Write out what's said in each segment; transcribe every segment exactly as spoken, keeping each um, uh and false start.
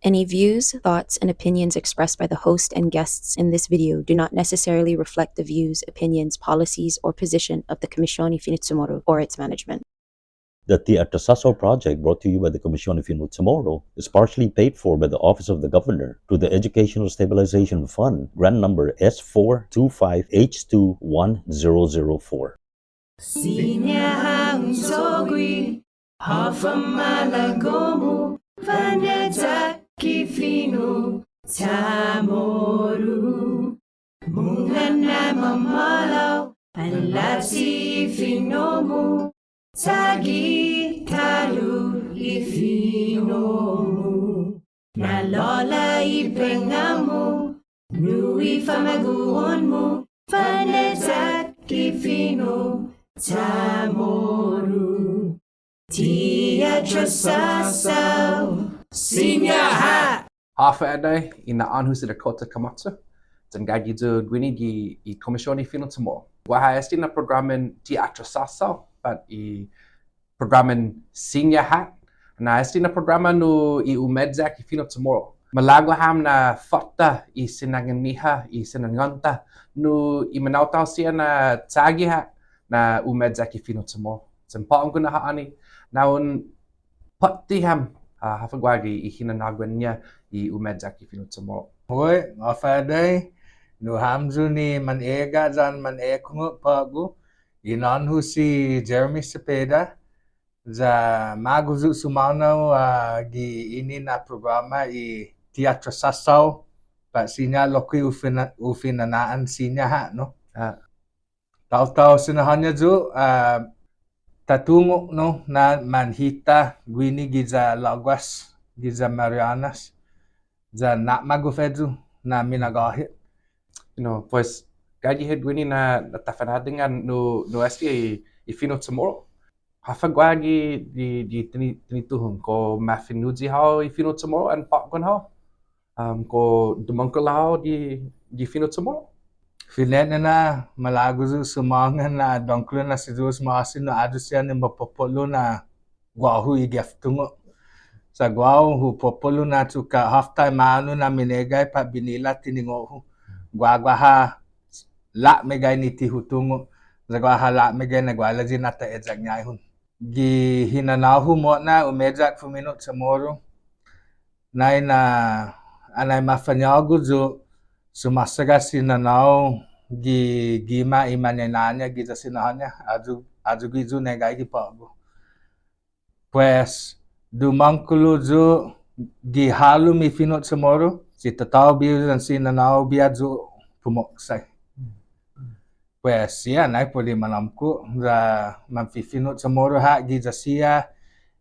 Any views, thoughts, and opinions expressed by the host and guests in this video do not necessarily reflect the views, opinions, policies, or position of the Kumision i Fino' CHamoru or its management. The Ti Atrasåsao project, brought to you by the Kumision i Fino' CHamoru, is partially paid for by the Office of the Governor through the Educational Stabilization Fund, grant number S four two five H two one zero zero four. Siña ha' un cho'gue, håfa malago'-mu, fane'yak i fino' CHamoru. Mungnga na mamåhlao, anlachi i fino'-mu, chagi ta'lo i fino'-mu. Na'lå'la' i pengnga'-mu, nu i famagu'on-mu, fane'yak i fino' CHamoru. Ti Atrasåsao, siña ha'. Håfa adai, i na'ån-hu si Dakota Camacho. Yan gaige yu' guini gi i Kumision i Fino' CHamoru. Guaha este na programan Ti Atrasåsao, pat i programan Siña ha'. Na este na programa nu i ume'yak i fino' CHamoru. Malago' ham na fatta i sinangan-ñiha, i sinangån-ta, nu i manaotao siha na chagi ha' na ume'yak i fino' CHamoru. Sen på'go na ha'åni, na un påtte ham, ah, håfa guaha i hinanå'gue-ña i ume'yak i fino' CHamoru. Hoi, håfa adai, nu hamyo ni man egga' yan man ekungok på'go, i na'ån-hu si Jeremy Cepeda, ya magof yu' sumaonao, ah, gi ini na programa i Ti Atrasåsao, pat siña lokkue' u fina-, u fina'na'an siña ha', no? Ah. Taotao Sinahånña yu', ah, ta tungo', no, na man hita guini giya Laguas, giya Marianas, ya na'magof ayu na minagåhet. You know, pues, gaige hit guini na, na ta fanadingan nu, nu este i, i fino' CHamoru. Håfa guaha gi, gi, gi tini-, tinituhon, kao mafino'yi hao i fino' CHamoru an påtgon hao? Um, kao dumångkolo hao gi, gi fino' CHamoru? Fine'nana, malago' yu' sumångan na dångkolo na si Yu'os ma'åse' nu ayu siha ni mapopo'lo na guåhu i gef tungo'. Sa' guåhu hu popo'lo na achokka' håf taimanu na mineggai pat binila tiningo'-hu. Guaguaha la' meggai ni ti hu tungo'. Sa' guaha la' meggai na guailayi na ta eyak ñaihon. Gi hinanao-hu mo'na umeyak fumino' CHamoru. Nai na, anai mafañågu yu', sumåsaga si nanå-hu gi gima' i mañaina-ña giya Sinahånña, ayu, ayu gi yu' nai gaige på'go. Pues, dumångkolo yu' gi halom i fino' CHamoru, si tatå-hu bihu yan si nanå-hu biha yu' pumoksai. Pues, siha nai put i manåmko', ya manfifino' CHamoru ha' giya siha,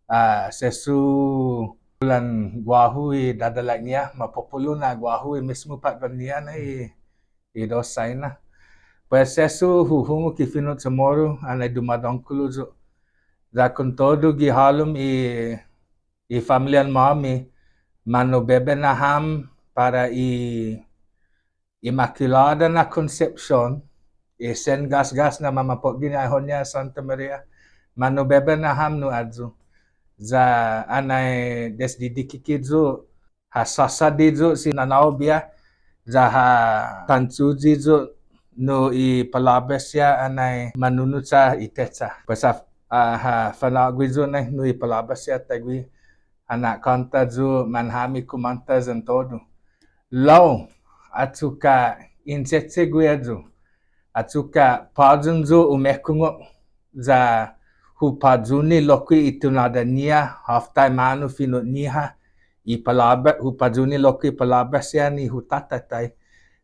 ah, sesso kulan guåhu i dadalak-ñiha, mapopo'lo na guåhu i mismo påtgon-ñiha nai i, i dos saina. Pues sesso hu hungok i fino' CHamoru, anai dumådångkolo yu'. Ya kontodu gi halom i, i familian-måmi, manobebe na ham para i Immaculada na Concepcion, i sen gasgas na mamapotge' ñaihon-ña Santa Maria, manobebe na ham nu ayu. Ya anai desde dikike' yu', ha såsådi yu' si nanå-hu biha, ya ha tancho'yi yu' nu i palåbras siha anai manunucha i techa. Pues ha, ha, ha fanå'gue yu' nai nu i palåbras siha taiguihi. Ha na'kånta yu' manhami kumånta yan todu. Lao, achokka' in che'che'gue yu'. Achokka' påyon yu' umekungok, ya hu påyuni lokkue' i tunåda-ñiha, håf taimanu fino'-ñiha, i palåbra, hu påyuni lokkue' i palåbras siha ni hu tataitai.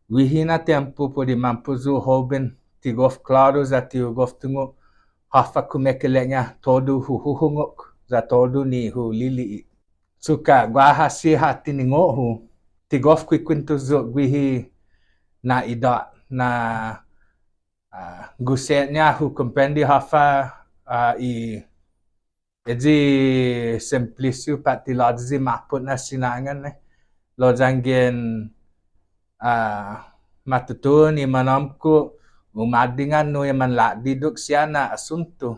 Guihi na tiempo put i mampos yu' hoben, ti gof klåru ya ti hu gof tungo', håfa kumekeilek-ña todu hu huhungok, ya todu ni hu lili'e'. Achokka' guaha siha tiningo'-hu, ti gof kuekuentos yu' guihi na idåt na, ah, guse'-ña hu komprende håfa, ah, i, eyi Simplicio pat ti låyi mappot na sinangan, eh. Lao yanggen, ah, matutuhon i manåmko' umadingan nu i manla'didok siha na asunto.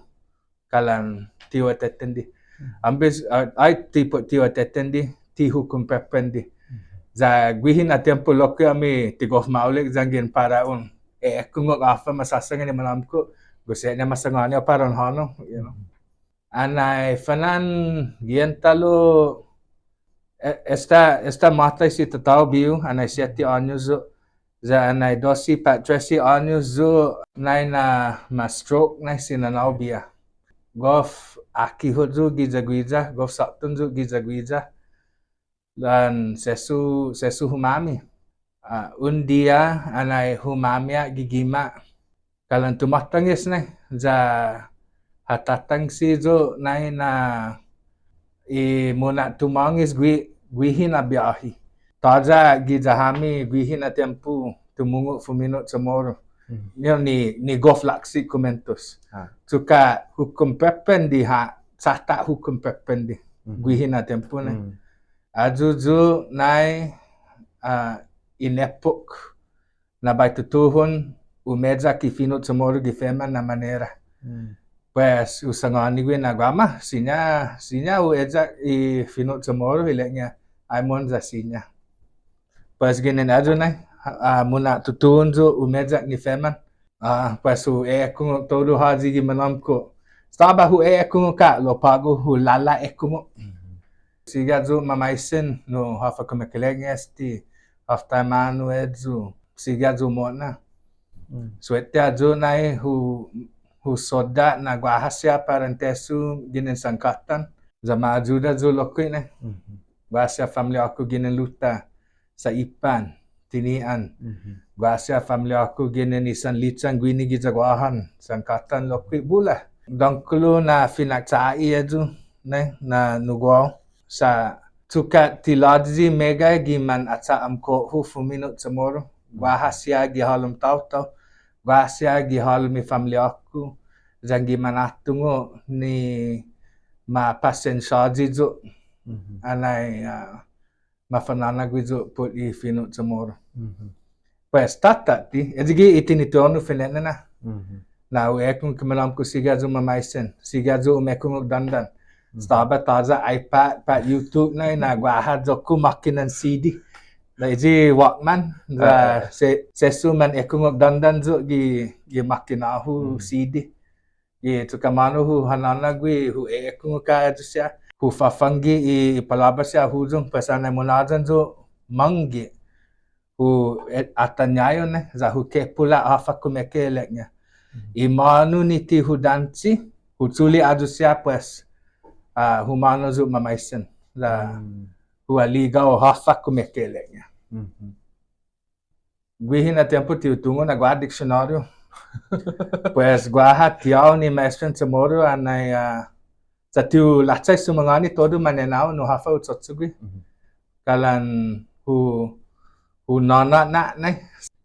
Kalan ti hu atetendi. Hmm. Ambes, ah, ai, ti put ti hu atetendi, ti hu kumprepende. Ya guihi na tiempo lokkue' hami ti gof maolek yanggen para un e, ekungok håfa masåsangan i manåmko', gos siña ma sangåni hao para un hånao, you know. Anai fanan gi entalo', e-, esta, esta måtai si tatå-hu bihu, anai siette åños yu', ya anai dosse pat trese åños yu', nai na ma stroke nai si nanå-hu biha. Gof åkihot yu' giya guiya, gof såkton yu' giya guiya. Yan sesso, sesso humami. Ah, un diha, anai humami ha' gi gima'. Kalan tumåtanges nai, ya ha tatangsi yu' nai na i muna'tumånges gui-, guihi na biåhi. Tåya' giya hami guihi na tiempo tumungo' fumino' CHamoru. Mhm. You know, ni, ni gof laksi kumuentos. Ah. Achokka' hu kumprepende ha', sa' ta hu kumprepende. Mhm. Guihi na tiempo nai. Mm. Ayu yu' nai, ah, ineppok na bai tutuhon umeyak i fino' CHamoru gi femyan na manera. Mm. Pues, hu sangåni gue' na guaha, siña, siña hu eyak i fino' CHamoru, ilek-ña, ai mohon ya siña. Pues, ginen ayu nai, ah, muna'tutuhon yu' umeyak ni femyan. Ah, pues hu ekungok todu håyi gi manåmko'. Estaba hu ekungok ha', lao på'go hu låla' ekungok. Mhm. Sigi yu' mamaisen, nu håfa kumekeilek-ña este, håfa taimanu eyu, sigi yu' mo'na. Mm. Suette yu' nai hu, hu sodda' na guaha siha parentes-hu ginen sankattan, ya ma ayuda yu' lokkue' nai. Mhm. Guaha siha familiå-ku ginen Luta, Saipan, Tinian. Mhm. Guaha siha familiå-ku ginen i sanlichan guini giya Guåhan, sankattan lokkue' bula. Dångkolo na finakcha'i eyu, nai, na nuguåhu. Sa' achokka' ti låyi meggai gi manacha'amko'-hu fumino' CHamoru. Guaha siha gi halom taotao. Guaha siha gi halom i familiå-ku. Yanggen manå'tungo' ni ma pasensiåyi yu'. Mhm. Anai, ah, ma fa'nå'na'gue yu' put i fino' CHamoru. Mhm. Pues, tåtte, eyi gi i tinituhon-hu fine'nana. Mhm. Na hu ekungok i manåmko' sigi yu' mamaisen, sigi yu' umekungok dandan. Mhm. Estaba tåya' iPad, pat YouTube nai, na guaha iyo-ku måkinan C D. Na eyi Walkman, na, ah, ah, se-, sesso man ekungok dandan yu' gi, gi måkinå-hu, mhm, C D. Gi achokka' månu hu hanåna'gue, hu ekungok ha' ayu siha. Hu fafangge' i, i palåbra siha huyong, pues anai munhåyan yu' mångge'. Hu, e, atan ñayon nai, ya hu kepula' håfa kumekeilek-ña. Mhm. I månu ni ti hu danche, hu chule' ayu siha pues, ah, hu månu yu' mamaisen. Ya, mm, hu aligao håfa kumekeilek-ña. Mhm. Guihi na tiempo ti hu tungo' na guaha diksionåriu. Pues guaha tiå-hu ni maestran CHamoru anai, ah, sa' ti hu lachai sumangåni todu mañaina-hu nu håfa hu chocho'gue. Mhm. Kalan hu, hu nåna na nai.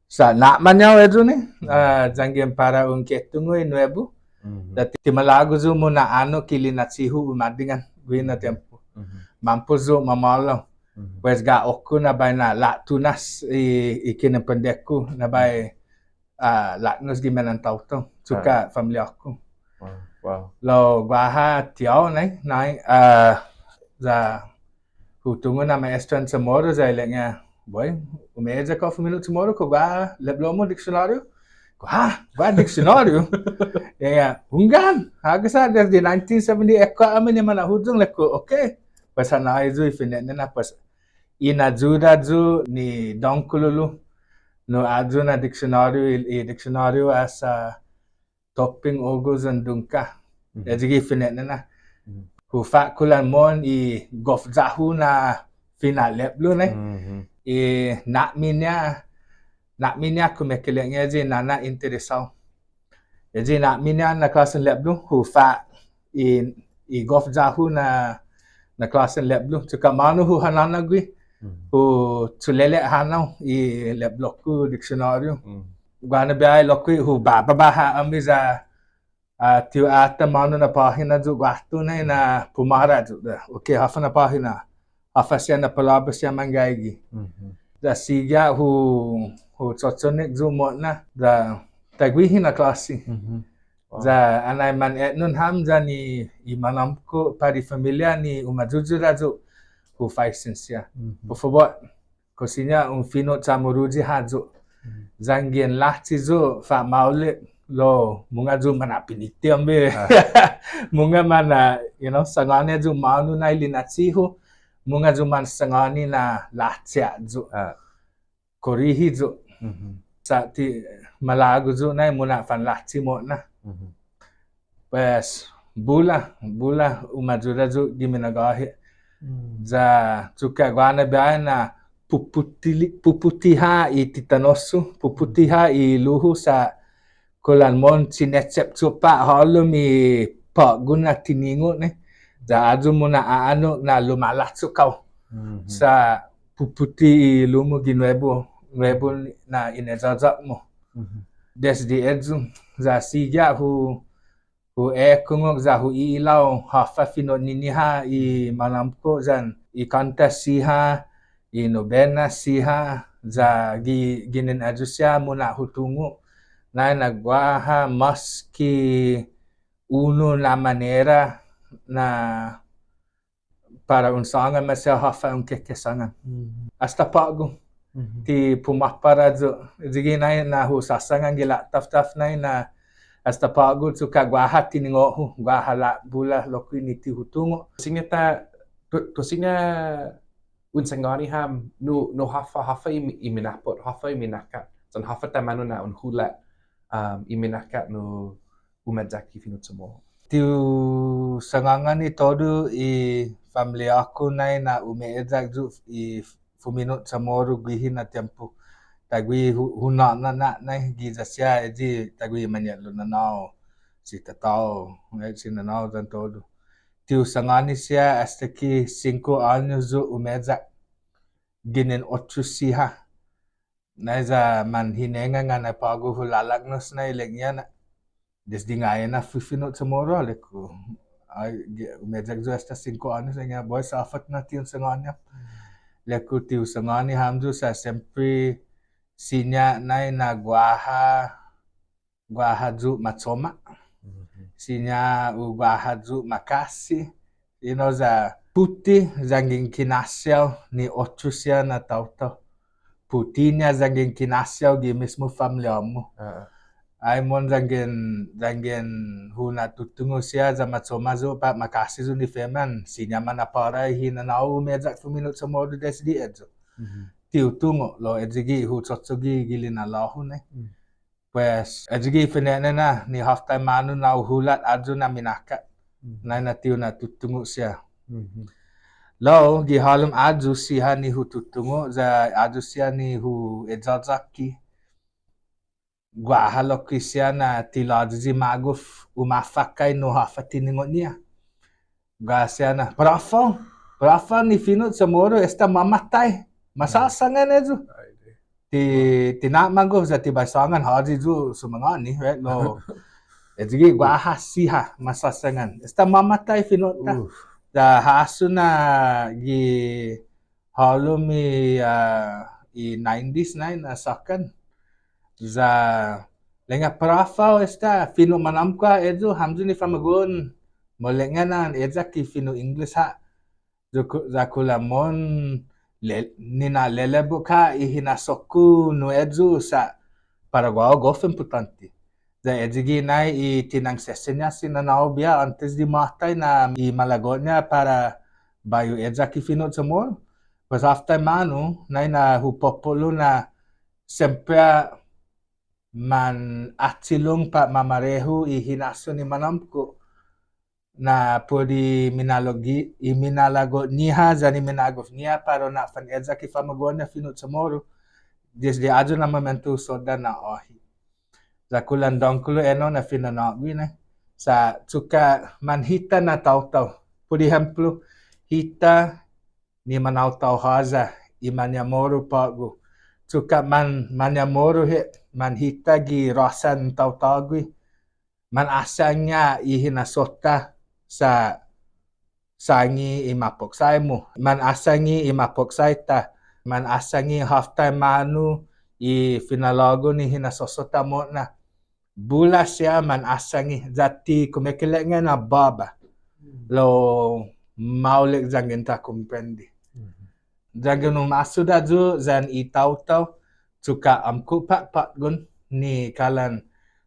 Sa' na'mañao eyu nai, ah, yanggen para un ketungo' i nuebu. Mhm. Ya ti, ti malago' yu' muna'annok i linachi-hu umadingan guihi na tiempo. Mhm. Mampos yu' mamåhlao. Mhm. Pues ga'o-ku na bai na'latunas i, i kinemprende-ku na bai, ah, laknos gi me'nan taotao, achokka' familiå-ku. Wow, wow. Lao guaha tiå-hu nai, nai, ah, ya hu tungo' na maestran CHamoru ya ilek-ña, "Boy, umeyak hao fumino' CHamoru kao guaha lepblo-mu diksionåriu?" Kao, "Ha? Guaha diksionåriu?" Ilek-ña, "Hunggan. Hagas ha', desde nineteen seventy-eight ha' ha' mañaina-hu huyong," ilek-hu, "Okay." Pues ha nå'i yu' i fine'nana, pues, in ayuda yu' ni dångkolo, nu ayu na diksionåriu, i, i diksionåriu as, ah, Topping, Oguz and Dungca. Mhm. Eyi gi fine'nana. Mhm. Hu fa'kulan mohon i gof ya-hu na fina'lepblo nai. Mhm. I na'miña, na'miña kumekeilek-ña eyi nåna interesao. Eyi na'miña na klåsen lepblo, hu fa' i, i gof ya-hu na, na klåsen lepblo. Achokka' månu hu hanåna'gue, mhm, hu chulele' hånao i lepblo-ku diksionåriu. Mhm. Guaha na biahi lokkue' hu bababa ha' hami ya, ah, ti hu atan månu na påhina yu' guatu nai na pumåra yu'. Okay, håfa na påhina. Håfa siha na palåbra siha manggaige. Mhm. Ya sigi ha' hu, hu chocho'nik yu' mo'na. Ya taiguihi na klåsi. Mhm. Wow. Ya anai man etnon ham yan i, i manåmko' pat i familia ni umayuyuda yu'. hu faisen siha. Por fabot, kao siña un fino' Chamoruyi ha' yu'. Yanggen lachi yu' fa'maolek, lao mungnga yu' manapiniti, hombre. Mungnga mana, you know, sangåni yu' månu na i linachi-hu, mungnga yu' mansangåni na lachi yu'. Korihi yu'. Sa' ti malago' yu' nai muna'fanlachi mo'na. Pues, bula, bula, umayuda yu' gi minagåhet. Ya, achokka' guaha na biahi na puputi, puputi ha' i titanos-hu, puputi ha' i ilu-hu sa' kulan mohon chinechep yu' pa' hålom i på'go na tiningo' nai. Ya ayu muna'a'annok na lumalachi kao. Sa' puputi i ilu-mu gi nuebu, nuebu na ineyayat-mu. Desde ayu, ya sigi ha' hu, hu ekungok ya hu i'ilao håfa fino' niña ha' i manåmko' yan i kånta siha, i nobena siha, ya gi, ginen ayu siha muna' hu tungo'. Nai na guaha mås ki unu na manera na para un sångan maseha håfa un kekesångan. Asta på'go. Ti pumåpara yu'. Ayugue' nai na hu såsångan gi la'taftaf nai na asta på'go achokka' guaha tiningo'-hu, guaha la bula lokkue' ni ti hu tungo'. Kao siña ta, kao, kao siña un sangåni ham nu, nu håfa, håfa i, i minappot, håfa i minakkat. Yan håfa taimanu na un hulat, um, i minakkat nu umeyak i fino' Chamoru. Ti hu sangångani todu i familiå-ku nai na umeyak yu' i fumino' Chamoru guihi na tiempo. Taiguihi hu, hu nå'na' nai giya siha eyi taiguihi mañe'lu nanå-hu si tatå-hu, eh, si nanå-hu yan todu. Ti hu sangåni siha asta ki singko åños yu' umeyak. Ginen otro siha. Nai ya manhinengang na på'go hu lalaknos nai ilek-ña na. Desde ngai'an ha' fifino' Chamoru, ilek-hu. Ai, gi-, umeyak yu' asta singko åños, ilek-ña, boy, sa' håfa na ti un sangåni ham. Ilek-hu ti hu sangåni hamyo sa' siempre siña nai na guaha guaha yu' ma choma'. Siña u guaha yu' ma kasi. You know, ya puti yanggen kinasse hao ni otro siha na taotao. Putiña yanggen kinasse hao gi mismo familiå-mu. Ai mohon yanggen, yanggen hu na'tutungo' siha ya ma choma' yu' pat ma kasi yu' ni femia, siña mana'påra i hinanao-hu umeyak fumino' Chamoru desde ayu. Ti hu tungo', lao ayugue' hu chocho'gue gi lina'lå'-hu nai. Pues, ayugue' fine'nana, ni håf taimanu na hu hulat ayu na minakkat. Nai na ti hu na'tutungo' siha. Lao, gi halom ayu siha ni hu tutungo', ya ayu siha ni hu eyayaki. Guaha lokkue' siha na ti låyi i magof umafakkai nu håfa tiningo'-ña. Guaha siha na, para håfa, para håfa ni fino' Chamoru, esta mamatai. Masåsangan ayu. Ti, ti na'magof ya ti bai sångan håyi yu' sumangåni, right? Lao, ayugue' guaha siha masåsangan. Esta mamatai fino'-ta. Ya hasso na gi hålom i, ah, i nineties nai na såkkan. Ya ilek-ña para håfa esta fino' manåmko' ha' ayu, hamyo ni famagu'on. Maolekña na eyak i fino' English ha'. Ya ku-, ya kulan mohon le-, nina'lelebok ha' i hinasso-ku nu ayu sa' para guåhu gof impottånte. Ya ayugue' nai i tinangsesen-ña si nanå-hu biha åntes di måtai na i malago'-ña para bai hu eyak i fino' Chamoru. Pues håf taimanu, nai na hu popo'lo na siempre ha' man achilong pat mamarehu i hinasso ni manåmko'. Na put i minalago'-, i minalago'-ñiha yan i minagof-ñiha para u na'faneyak i famagu'on-ña fino' Chamoru. Desde ayu na momento hu sodda' na åhe'. Ya kulan dångkolo ennao na fina'nå'gue nai. Sa' achokka' manhita na taotao. Put ehemplo, hita ni Manaotao Håya, i Mañamoru på'go. Achokka' man, Mañamoru hit, manhita gi råsan taotågue. Man asangi i hinasso-ta sa' sangi i mapoksai-mu. Man asangi i mapoksai-ta. Man asangi håf taimanu i finalågu ni hinasosso-ta mo'na. Bula siha man asangi, ya ti kumekeilek-ña na båba. Lao maolek yanggen ta komprende. Yanggen umasodda' yu' yan i taotao, achokka' åmko' påtgon ni kalan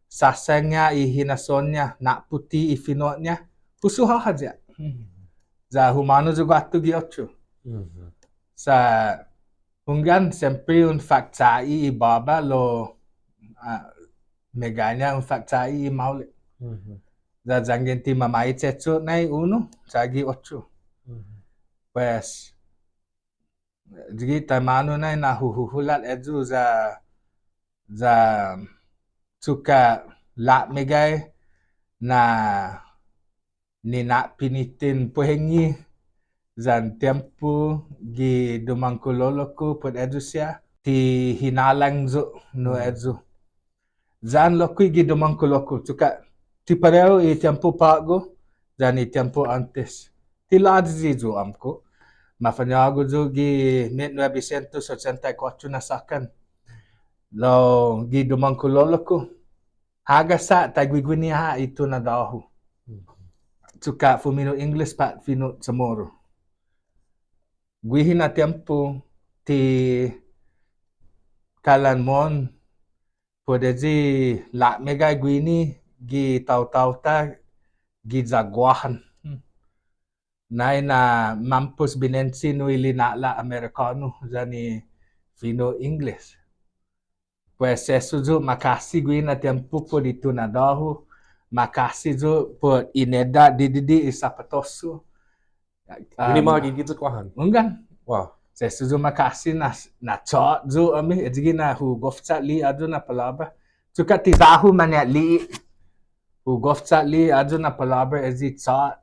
sasaña i hinasso-ña, na'puti i fino'-ña, hu suha håya. Ya humånao yu' guatu gi otro. Sa' hunggan, siempre un fakcha'i i båba lao, ah, meggaiña un fakcha'i i maolek. Ya yanggen ti mama'i che'cho' nai unu, chagi otro. Pues, gi taimanu nai na hu huhulat eyu ya, ya achokka' la'meggai na nina'piniten puengi yan tiempo gi dumångkolo-ku put eyu siha, ti hinalang yu' nu eyu. Yan lokkue' gi dumångkolo-ku, achokka' ti parehu i tiempo på'go yan i tiempo åntes. Ti låyi yu' åmko'. Mafañågu yu' gi mit nuebe sientos ochenta i kuåttro na såkkan. Lao gi dumångkolo-ku, hagas ha' taiguini ha' i tunåda-hu. Achokka' fumino' English pat fino' Chamoru. Guihi na tiempo ti kalan mohon put eyi la'meggai guini gi taotao-ta giya Guåhan. Nai na mampos binensi nu i lina'la' Amerikånu yan i fino' English. Pues sesso yu' makasi guihi na tiempo put i tunåda-hu, makasi yu' put inedda' didide' i sapatos-hu. Guini ma gi giya Guåhan. Hunggan. Wow. Sesso yu' makasi na, na chåt yu' ami, eyi gi na hu gof chåtli'e' ayu na palåbra. Achokka' ti ya-hu mañe'li'e'. Hu gof chåtli'e' ayu na palåbra eyi chåt.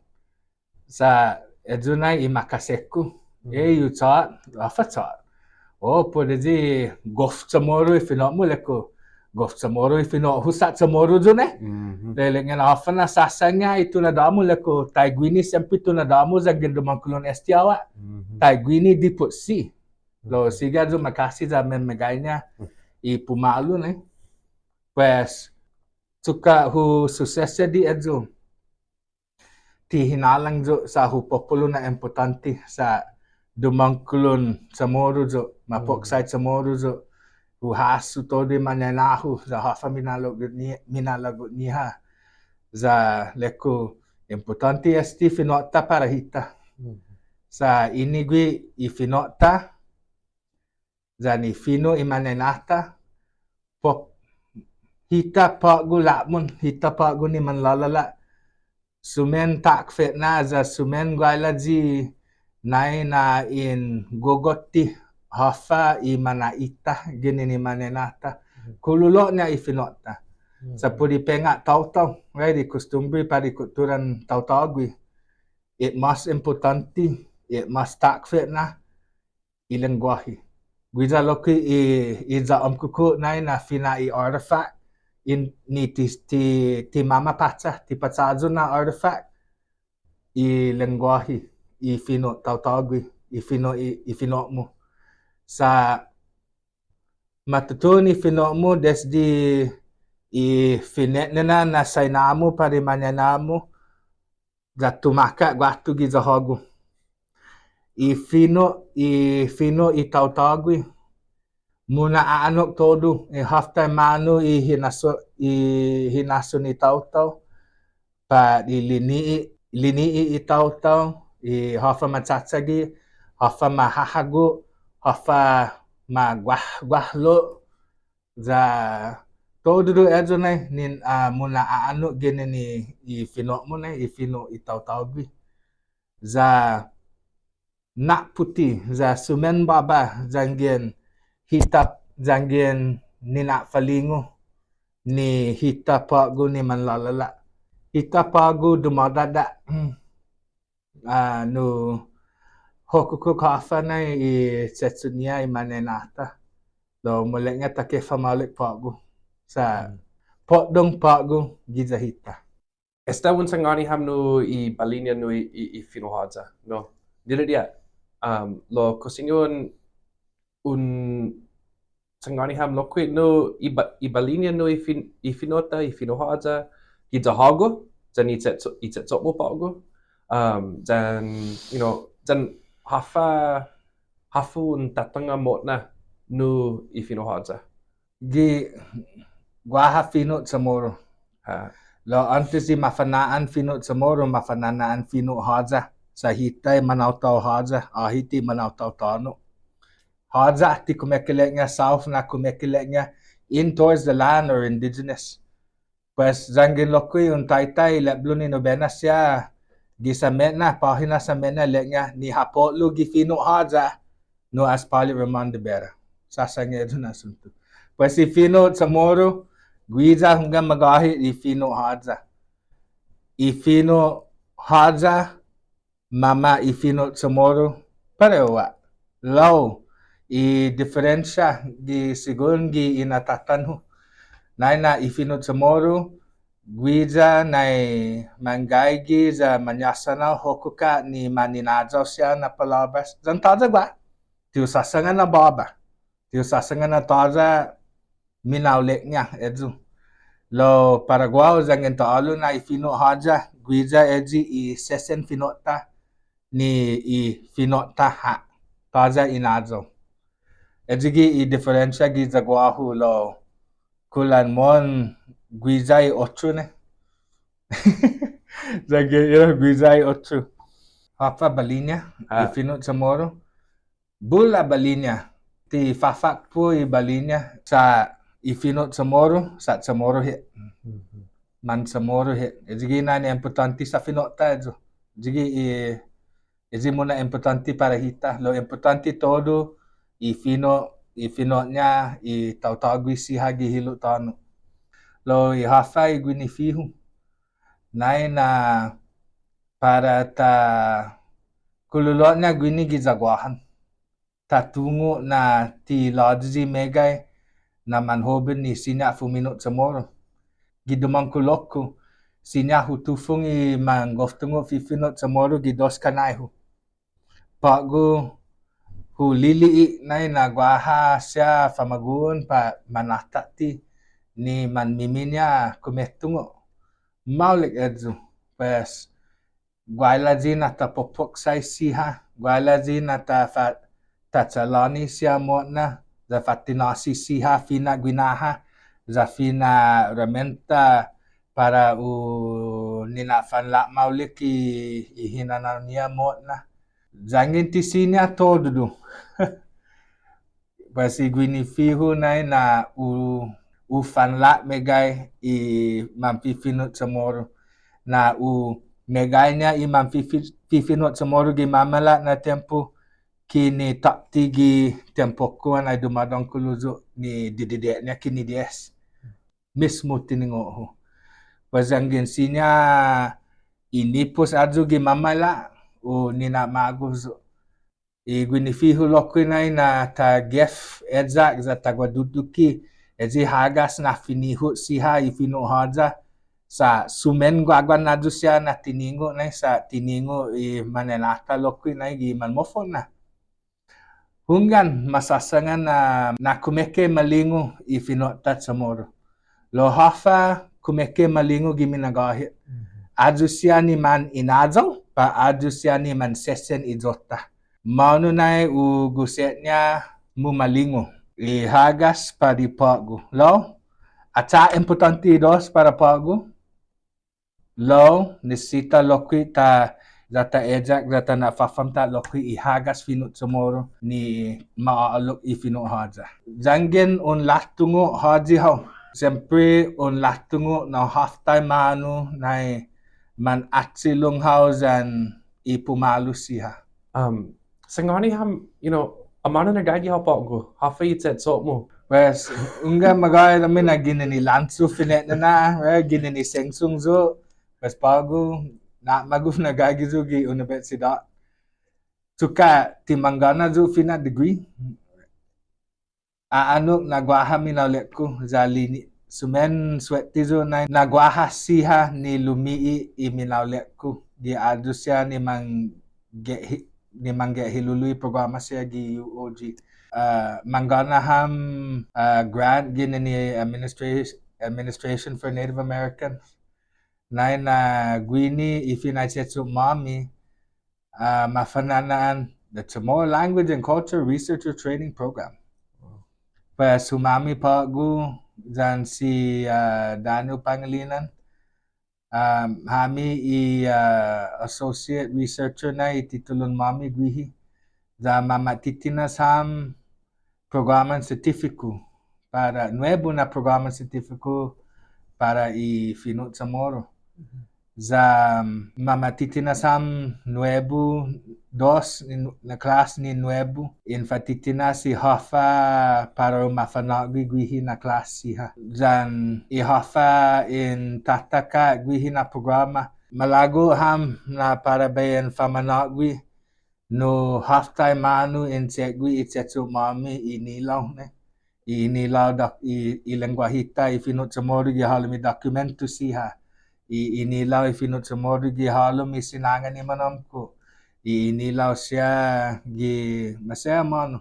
Sa' eyu nai i makase-ku. E, you chåt, håfa chåt. O, put eyi gof Chamoru i fino'-mu, ilek-hu. Gof Chamoru i fino'-hu sa' Chamoru yu' nai. Ilek-ña na håfa na sasaña i tunåda-mu, ilek-hu. Taiguini siempre tunåda-mu yanggen dumångkolon este awa. Taiguini dipotsi. Lao sigi ayu makasi ya memeggaiña i pumalu nai. Pues, achokka' hu susesedi eyu. Ti hinalang yu' sa' hu popolo na impottånte sa' dumångkolon Chamoru yu', mapoksai Chamoru yu', hu hasso todu i mañaina-hu, ya håfa minalago'-ñi-, minalago'-ñiha. Ya ilek-hu impottånte este fino'-ta para hita. Sa' ini gui' i fino'-ta, yan i fino' i mañaina-ta, pop-, hita på'go la'mon, hita på'go ni manlåla'la'. Sumen takfe'na ya sumen guailayi nai na in gogotte håfa i mana'ita ginen i mañaina-ta. Kululo'ña i fino'-ta. Sa' put i pengnga' taotao, right, i kostumbre pat i kutturan taotao gui'. I mas impottånte, i mas takfe'na, i lengguåhi. Guiya lokkue' i, i ya åmko'-ku nai na fina' i artifact, in, ni ti, ti, ti mamapacha, ti pachayon na artifact, i lengguåhi, i fino' taotao gui', i fino' i, i fino'-mu. Sa' ma tutuhon i fino'-mu desde i fine'nana na saina-mu pat i mañaina-mu, ya tumaka' guatu giya hågu. I fino', i fino' i taotao gui'. Muna'a'annok todu, i håf taimanu i hinasso, i hinasso ni taotao. Pat i lini'e', lini'e' i taotao, i håfa ma chachagi, håfa ma hahago', håfa ma guah-, guahlo', ya todu eyu nai, ni, ah, muna'a'annok ginen i, i fino'-mu nai, i fino' i taotao gui'. Ya na'puti, ya sumen båba, yanggen hita, yanggen nina'falingu, ni hita på'go ni manlåla'la'. Hita på'go dumådada'. Ah, nu, hokkok håfa nai i che'cho'-ña i mañaina-ta. Lao maolekña ta kefa'maolek på'go. Sa' poddong på'go giya hita. Esta un sangåni ham nu i bali-ña nu i, i, i fino' håya, no? Diridiha, um, lao kao siña un un sangåni ham lokkue' nu i ba-, i bali-ña nu i fin-, i fino'-ta, i fino' håya, giya hågu, yan i che'cho'-, i che'cho'-mu på'go. Um, yan, you know, yan håfa, håfa un tatanga mo'na nu i fino' Håya. Gi guaha fino' Chamoru. Ha. Lao åntes di mafana'an fino' Chamoru, mafana'an fino' Håya. Sa' hita i manaotao Håya, åhe' ti manaotao tåno'. Håya ti kumekeilek-ña, south na kumekeilek-ña, in towards the land or indigenous. Pues, yanggen lokkue' un taitai, lepblon i nubena siha, gi same'na, påhina same'na ilek-ña, ni ha po'lo gi fino' Håya, nu as Påle' Ramon Rivera. Sa' sangåni na asuntu. Pues, i fino' Chamoru, guiya hunggan magåhet i fino' Håya. I fino' Håya, mama i fino' Chamoru, parehu ha'. Lao, i diferensia gi sigun gi inatatan-hu. Nai na i fino' Chamoru, guiya nai manggaige ya mañasanao, hokkok ha' ni maninayao siha na palåbras. Yan tåya' guaha, ti hu sasangan na båba. Ti hu sasangan na tåya' minaolek-ña, eyu. Lao para guåhu yanggen ta å'lo na i fino' Håya, guiya eyi i sesen fino'-ta, ni i fino'-ta ha'. Tåya' inayao. Eyi gi i diferensia giya guåhu lao kulan mohon guiya i otro ne. Yanggen, you know, guiya i otro. Håfa bali-ña, i fino' Chamoru. Bula bali-ña, ti fåfakpo' i bali-ña, sa' i fino' Chamoru, sa' Chamoru hit. Man Chamoru hit. Eyi gi nai na impottånte sa' fino'-ta eyu. Eyi gi i, eyi muna' impottånte para hita. Lao impottånte todu, i fino', i fino'-ña, i taotågue siha gi hilo' tåno'. Lao i håfa i guinifi-hu. Nai na para ta kululot-ña guini giya Guåhan. Ta tungo' na ti låyi meggai na manhoben ni siña fumino' Chamoru. Gi dumångkolo-ku, siña hu tufong i manggof tungo' fifino' Chamoru gi dos kanai-hu. På'go hu lili'e' nai na guaha siha famagu'on pat manatåtte ni manmimiña kumetungo'. Maolek eyu, pues, guailayi na ta popoksai siha, guailayi na ta fa-, ta chalåni siha mo'na, ya fatinåsi siha fina' guinaha, ya fina' ramenta para u nina'fanlå'maolek i, i hinanao-ña mo'na. Yanggen ti siña todu. Pues i guinifi-hu nai na u, u fanlå'meggai i manfifino' Chamoru. Na u meggaiña i manfifi-, fifino' Chamoru gi mamaila' na tiempo kini tåtte gi tiempo-ku annai dumådångkolo yu' ni didide'-ña kini dies. Mismo tiningo'-hu. Pues yanggen siña i nipos ayu gi mamaila' u nina'magof yu'. I guinifi-hu lokkue' nai na ta gef eyak ya ta guaduduki eyi hagas na finihot siha i fino' Håya sa' sumen guaguan ayu siha na tiningo' nai sa' tiningo' i manenata lokkue' nai gi manmofo'na. Hunggan, masasangan na, na kumeke malingu i fino'-ta Chamoru. Lao håfa kumeke malingu gi minagåhet. Ayu siha ni man inayao, pat ayu siha ni mansesen iyo-ta. Månu nai u guse'-ña mumalingu. I hagas pat i på'go. Lao, achok impottånte i dos para på'go. Lao, nisisita lokkue' ta, ya ta eyak, ya ta na'fafamta' lokkue' i hagas fino' Chamoru ni ma å'lok i fino' Håya. Yanggen un latungo' håyi hao. Siempre un latungo' na håftaimanu nai man achilong hao yan i pumalu siha. Um, Sangåni ham, you know, amånu na gaige hao på'go, håfa i che'cho'-mu? Pues, hunggan magåhet hami na ginen i lancho fine'nana, eh, ginen i sengsong yu', pues på'go, na'magof na gaige yu' gi unibetsidåt. Achokka' ti manggånna yu' fina' degree. A'annok na guaha minaolek-ku, ya lini-, sumen suette yu' nai na guaha siha ni lumi'e' i minaolek-ku, gi ayu siha ni mangge hi-, ni manggehilulu i programa siha gi U O G. Ah, manggånna ham, ah, grant ginen i administra-, Administration for Native Americans. Nai na guini i finaiche'cho'-måmi, ah, mafana'na'an the Chamorro Language and Culture Researcher Training Program. Pues, humami på'go yan si, ah, Daniel Pangelinan. Um, hami i, ah, associate researcher na i titulon-måmi guihi. Ya mama'titinas ham programan sientifiku para, nuebu na programan sientifiku para i fino' Chamorro. Ya, um, mama'titinas ham nuebu, dos, in, na klas ni nuebu, in fa'titinas i håfa para u mafa'nå'gue guihi na klas siha. Yan i håfa in tataka guihi na programa. Malago' ham na para bai in fa'manå'gue nu håftaimanu in che'gue i che'cho'-måmi i inilao, no? I inilao dok-, i, i lengguahi-ta i fino' Chamorro gi halom i dokumentu siha. I, i inilao i fino' Chamorro gi halom i sinangan i manåmko'. I, i inilao siha gi maseha månu.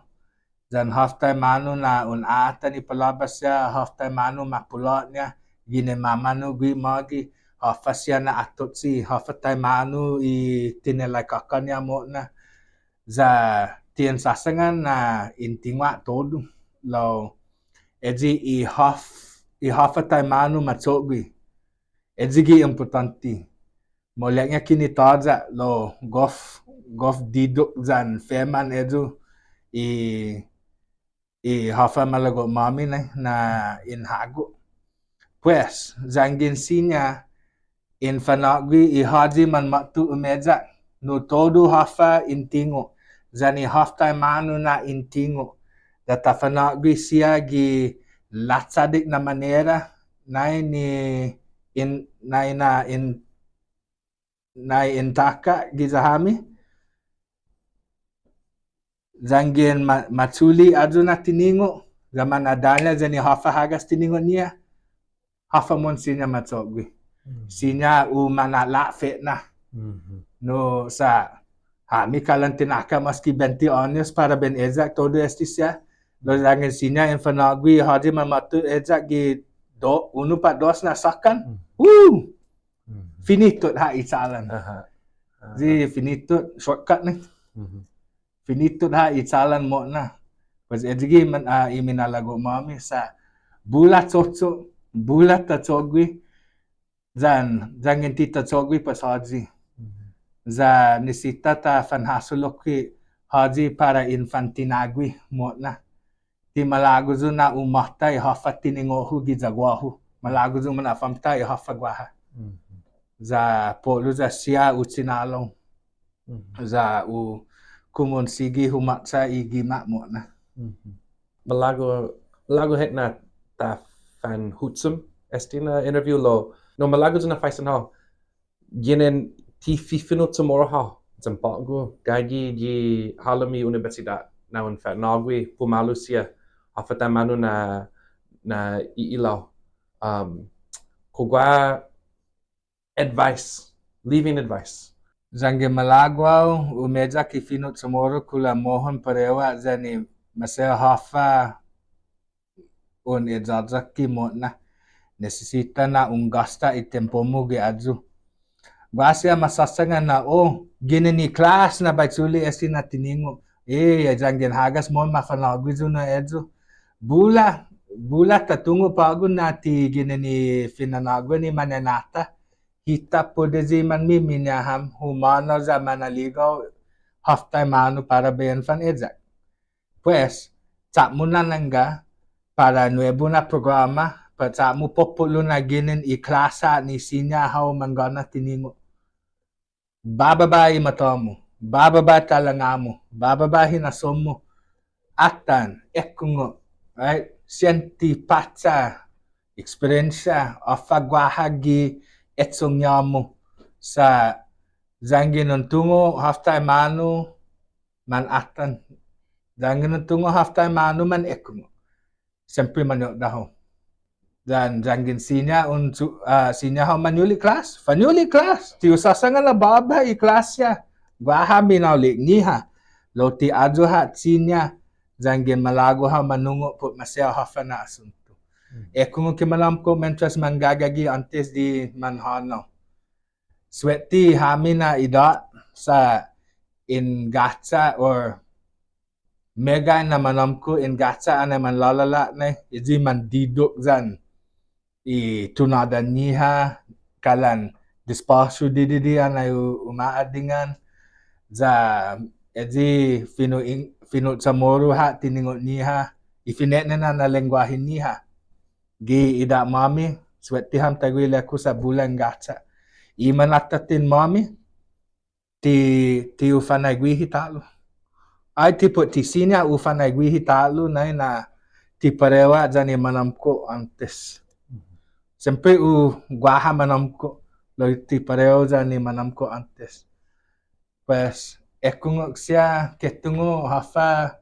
Yan håftaimanu na un atan i palåbras siha, håftaimanu mapulå'-ña, ginen mamanu gui' mågi, håfa siha na atotsi, håfa taimanu i tinelaikåka-ña mo'na. Ya ti in sasangan na in tingo' todu, lao eyi i håf-, i håfa taimanu ma cho'gue. Eyi gi impottånte. Maolekña kinu tåya' lao gof, gof didok yan fehman eyu i, i håfa malago'-måmi na, na in hago'. Pues, yanggen siña in fa'nå'gue i håyi manmåtto umeyak, nu todu håfa in tingo', yan i håftaimanu na in tingo', ya ta fa'nå'gue siha gi lachaddek na manera, nai ni in, nai na in, nai in taka' giya hami. Yanggen ma-, ma chule' ayu na tiningo', ya manadaña' yan i håfa hagas tiningo'-ñiha, håfa mohon siña ma cho'gue. Mm. Siña u mana'lafe'na. Mhm. No, sa', hami kalan tinaka' mås ki bente åños para bai in eyak todu este siha. Lao yanggen siña in fa'nå'gue i håyi manmåtto eyak gi do-, unu pat dos na såkkan. Mm. Woo! Mhm. Finitot ha' i chålan. Aha. Aha. Di finitot, shortcut ni. Mhm. Finitot ha' i chålan mo'na. Pues eyi gi man, ah, i minalago'-måmi sa' bula cho'cho', bula ta cho'gue, yan, yanggen ti ta cho'gue pues håyi. Mhm. Ya nisisita ta fanhasso lokkue' håyi para in fa'tinague mo'na. Ti malago' yu' na u måta i håfa tiningo'-hu giya guåhu. Malago' yu' mana'famta i håfa guaha. Mhm. Ya po'lo ya siha u chinalao. Mhm. Ya u kumunsigi humåtsa i gima' mo'na. Mhm. Malago', malago' hit na ta fanhuchom este na interview lao. No, malago' yu' na faisen hao. Ginen ti fifino' Chamoru hao, yan på'go, gaige gi halom i unibetsidåt, na un fa'nå'gue pumalu siha, håfa taimanu na, na i ilao. Um, kao guaha advice, living advice. Yanggen malago' hao umeyak i fino' Chamoru, kulan mohon parehu ha' yan i maseha håfa un eyak i mo'na. Nisisita na un gåsta i tiempo-mu gi ayu. Guaha siha ma sasangan na, oh, ginen i klas na bai chule' este na tiningo'. Eh, yanggen hagas mohon mafa'nå'gue yu' nu eyu. Bula, bula ta tungo' på'go na ti ginen i fina'nå'guen i mañaina-ta. Hita put eyi manmimiña ham, humånao ya manaligao håftaimanu para bai in fan eyak. Pues, cha'-mu na nangga para nuebu na programa, pat cha'-mu popo'lo na ginen i klas ha' ni siña hao manggånna tiningo'. Bababa i matå-mu, bababa i talanga-mu, bababa i hinasso-mu. Atan, ekungok, right? Siente, pacha, eksperiensia, håfa guaha gi echong-ña-mu. Sa' yanggen un tungo' håftaimanu, man atan. Yanggen un tungo' håftaimanu man ekungok. Siempre mañodda' hao. Yan yanggen siña un chu-, ah, siña hao mañule' klas. Fa'ñule' klas. Ti hu sasangan na båba i klas siha. Guaha minaolek-ñiha. Lao ti ayu ha' siña. Yanggen malago' hao manungo' put maseha håfa na asunto. Hmm. Ekungok i manåmko' mientras manggagaige åntes di manhånao. Suette hami na idåt sa' in gacha' or meggai na manåmko' in gacha' annai manlåla'la' nai, eyi mandidok yan i tunåda-ñiha kalan despåsiu didide' annai u-, uma'adingan. Ya eyi fino' in-, fino' Chamoru ha' tiningo'-ñiha, i fine'nana na lengguahen-ñiha. Gi idåt-måmi, suette ham taiguihi ilek-hu sa' bula in gacha'. I manatatten-måmi, ti, ti u fanaiguihi ta'lo. Ai, ti put ti siña u fanaiguihi ta'lo nai na ti parehu ha' yan i manåmko' åntes. Siempre u guaha manåmko', lao ti parehu yan i manåmko' åntes. Pues, ekungok siha, ketungo' håfa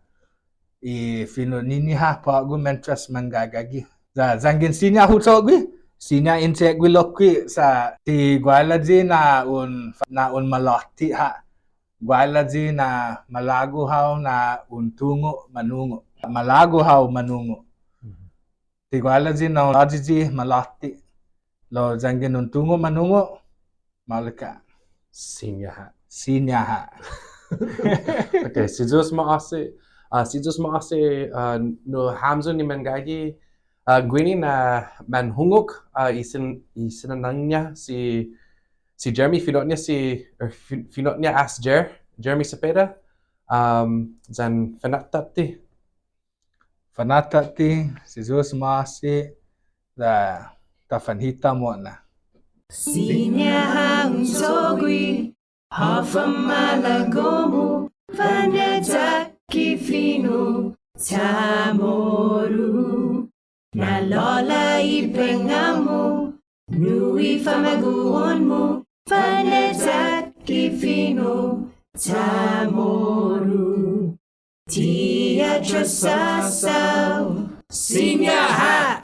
i fino'-ñiha på'go mientras manggagaige. Ya, yanggen siña hu cho'gue, siña in che'gue lokkue' sa' ti guailayi na un, na un malåte' ha'. Guailayi na malago' hao na un tungo' manungo'. Malago' hao manungo'. Ti guailayi na un tåyi malåte'. Lao yanggen un tungo' manungo', maolek ha'. Siña ha'. Siña ha'. Okay, si Yu'os ma'åse', ah, si Yu'os ma'åse', ah, nu hamyo ni manggaige, ah, guini na manhungok, ah, i sin-, i sinanang-ña si, si Jeremy, fino'-ña si, er, fi-, fino'-ña as Jer-, Jeremy Cepeda, um, yan fana'tåtte. Fana'tåtte, si Yu'os ma'åse', ya ta fanhita mo'na. Siña ha' un cho'gue, håfa malago'-mu, fane'yak i fino' Chamoru. Na'lå'la' i pengnga'-mu, nu i famagu'on-mu, fane'yak i fino' Chamoru. Ti atrasåsao, siña ha',